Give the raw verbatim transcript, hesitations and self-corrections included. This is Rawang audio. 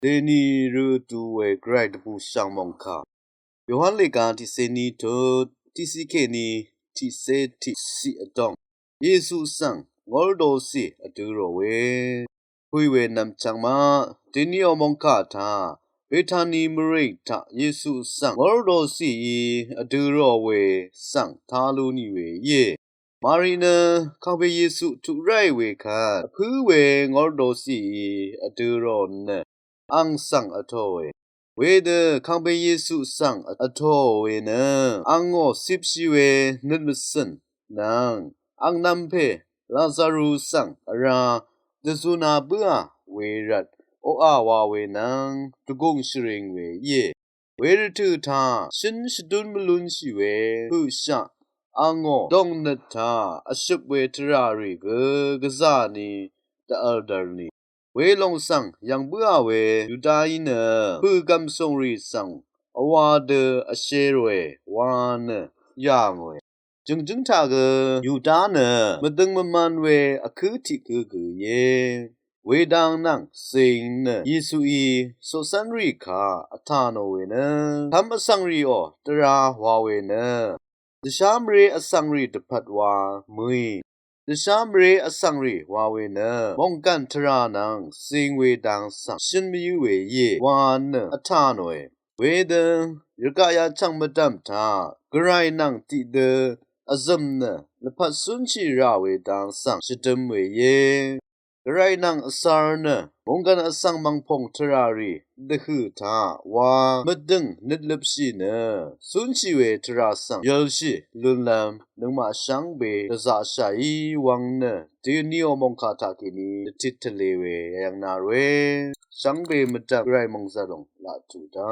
Dèní rø vtú we Gvray dvbùshv̀ng mòngkà Yohan lèga tiqcé ní tut tiqcé kèní tiqcé tiqciq vdòng, Yesu svng ngórdocì vdø̄ rò we pø̀í we nvmchvng maq. Dèní ò mòngkà taq Betani mvrìng taq Yesu svng ngórdocìí vdø̄ rò we svng tá lú nì we íe. Mari nø kàngpè Yesu tuq ráì we kvt vpǿ we ngórdocìí vdø̄ rò nø àng svng vtōòe. Wedø kàngpè Yesu svng vtōò we nø àngó cipshì we nøt mvcø̀n nvng àng nvmpè Lazaru svng vrá dvzuna bǿà we rvt oqà wa we nvng dvgùng shvring we íe. We rvtø̀ taq shǿn shvdún mvlúnshì we pø̀shaq àngó dòngnøt taq vshøp we tvrà rì gø gvzà ni dvvl dvr ni. Welòng svng yv̀ng bǿà we Yudaí nø pø̀gv̀m sùngrì svng vwā dø vshē ròe wa nø yà ngòe. Jø̀ngjǿng taq gø Yuda nø mvdøng mvman we vkǿ tiq gǿ gø íe. Wedang nvng zìng nø Yesuí coqcv́nrì kaq vtà nò we nø kv́m vsvngrìò dvrā wa we nø dvshá mvré vsvngrì dvpvt wa mø̀í. Dvshá mvré vsvngrì wa we nø mònggv̀n tvrà nvng zìng we dang svng shøn mvyǿ we íe wa nø vtà nòe. Wedø rvgaq yachv̀ng mvdv̀m taq Gvray nvng tiqdø vzø̀m nø lvpat cúnshì rà we dang svng shvdøm we íe. Gvray nvng vsvr nø mònggv̀n vsvng mv̀ngpòng tvrà rì dvhø̀ taq wa mvdø̀ng nøt løpshì nø cúnshì we tvrà svng yv̀lshì lúnlv́m nøngmaq shvngbe dvzaqshàí wvng nø dèní ò mòngkà taq kèní dvtit tvlē we yv̀ng nà ròe. Shvngbe mvdv̀m Gvray mòngzv̀r lòng laq tuq dá